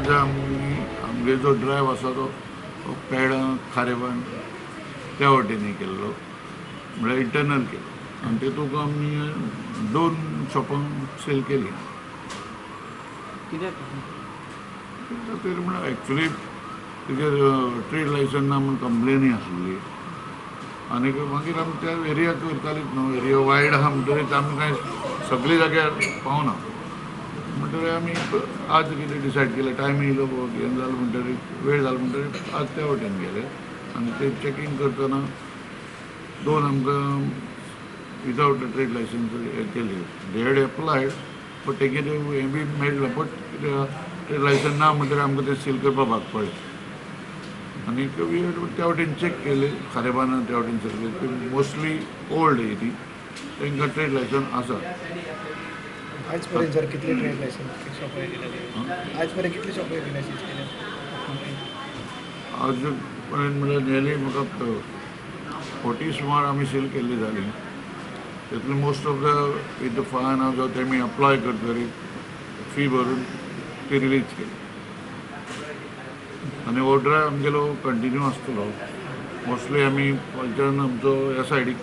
आज आमी आमगे जो ड्रायव आसा तो पेडां खारेबान त्या वटेनी केल्लो, म्हळ्यार इंटरनल केलो आनी तेतूंक आमी 2 शॉपांक सेल केली. कित्याक खातीर म्हळ्यार एक्चुली तेजेर ट्रेड लायसन्स ना म्हूण कंप्लेनूय आसली आनी मागीर आमी त्या एरियाक करतालीच न्हू, एरिया वायड आहा म्हणटकीच आमी कांय सगळे जाग्यार पावना म्हणटकीर आमी आज कितें डिसायड केलें, टायम येयलो हें जालो म्हणटकीर वेळ जालो म्हणटकीर आज त्या वटेन गेले आनी ते चॅकींग करतना 2 आमकां विदावट ट्रेड लायसन्स हें केली. दे हॅड एप्लायड बट तेगेलें हें बी मेळ्ळें, बट ट्रेड लायसन्स ना म्हणटकीर आमकां तें सील करपाक भाग पडलें. आनी त्या वटेन चॅक केले खारेबाना त्या वटेन सगळे मोस्टली ओल्ड ही ती तांकां ट्रेड लायसन्स आसा. आज पर्यंत सर कितले ट्रेड लायसन्स शॉपां केले? आज पर्यंत कितले शॉपां केले सीज केले? आज पर्यंत म्हळ्यार नियरली म्हाका 40 सुमार आमी सील केल्ली जाली. तितले most of the with the fine जावं तेमी अप्लाय करतरी फी भरून ती रिलीज केली. आनी हो ड्रायव आमगेलो कंटिन्यू आसतलो. मोस्टली आमी फालच्यान आमचो ह्या सायडीक